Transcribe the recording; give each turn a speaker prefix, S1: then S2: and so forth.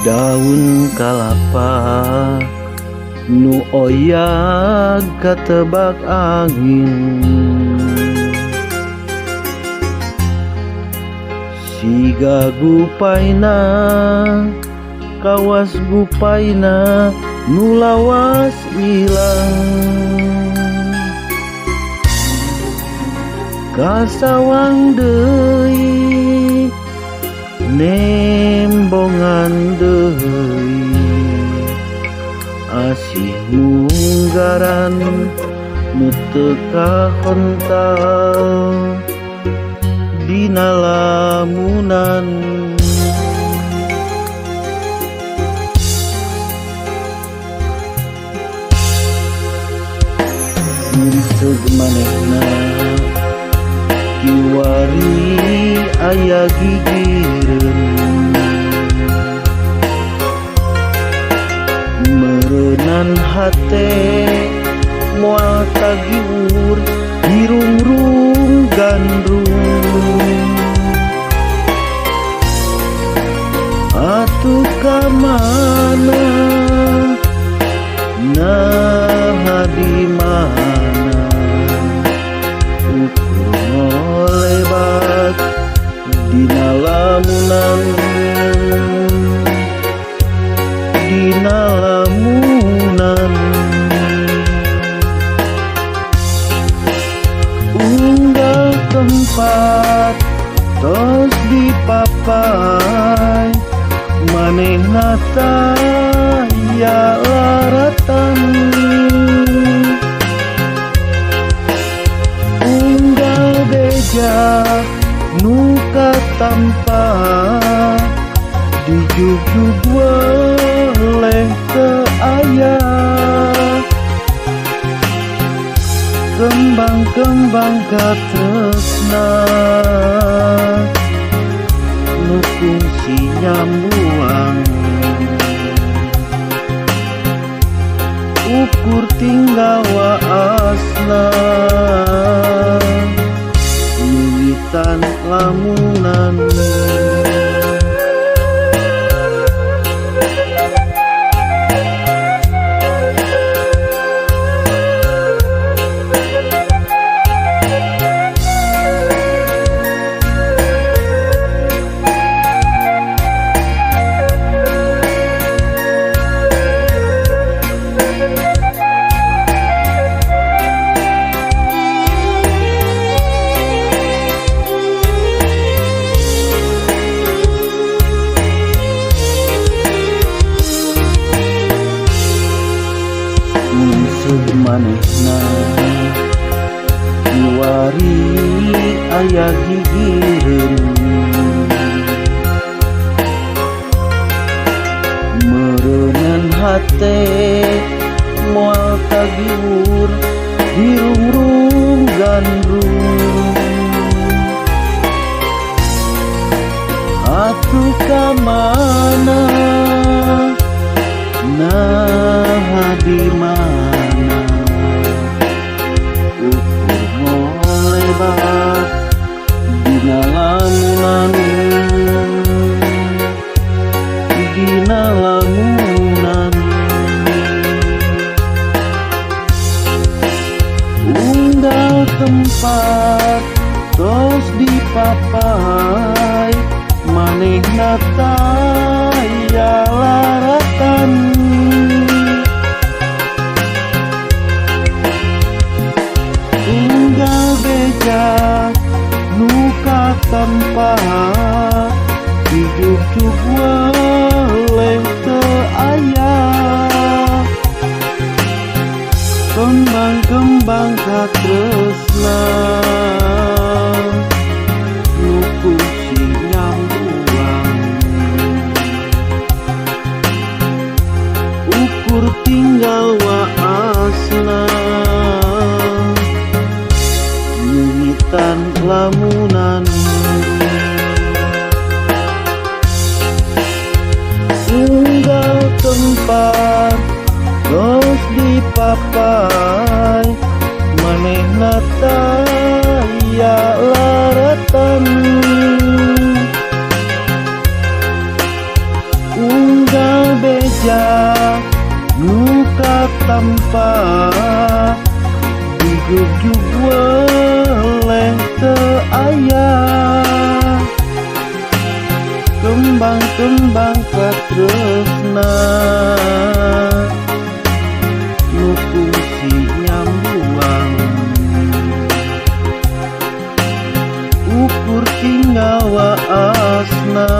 S1: Daun kalapa nu oyag katebak angin, siga gupaina kawas gupaina nu lawas ilang. Kasawang deui nembongan deui, asih munggaran nu teu kahontal dina lamunan. Mungseug manehna kiwari aya gigireun, meureunan hate moal tagiur dirungrung gandrung. Atuh ka mana, naha di mana, ukur ngolebat dina lamunan, dina lamunan. Unggal tempat tos dipapai, manehna taya laratan. Unggal beja nu katampa dijugjug weleh teu aya. Kembang-kembang katresna nu kungsi nyambuang, ukur tinggal waasna mimitan lamunan. Mungseug manehna kiwari aya gigireun, meureunan hate moal tagiur dirungrung gandrung. Atuh ka mana, naha di mana, ukur ngolebat dina lamunan, dina lamunan. Unggal tempat tos dipapai, manehna taya laratan. Unggal beja nu katampa dijugjug weleh teu aya. Kembang-kembang katresna nu kungsi nyambuang, Kembang-kembang katresna nu kungsi nyambuang ukur tinggal waasna.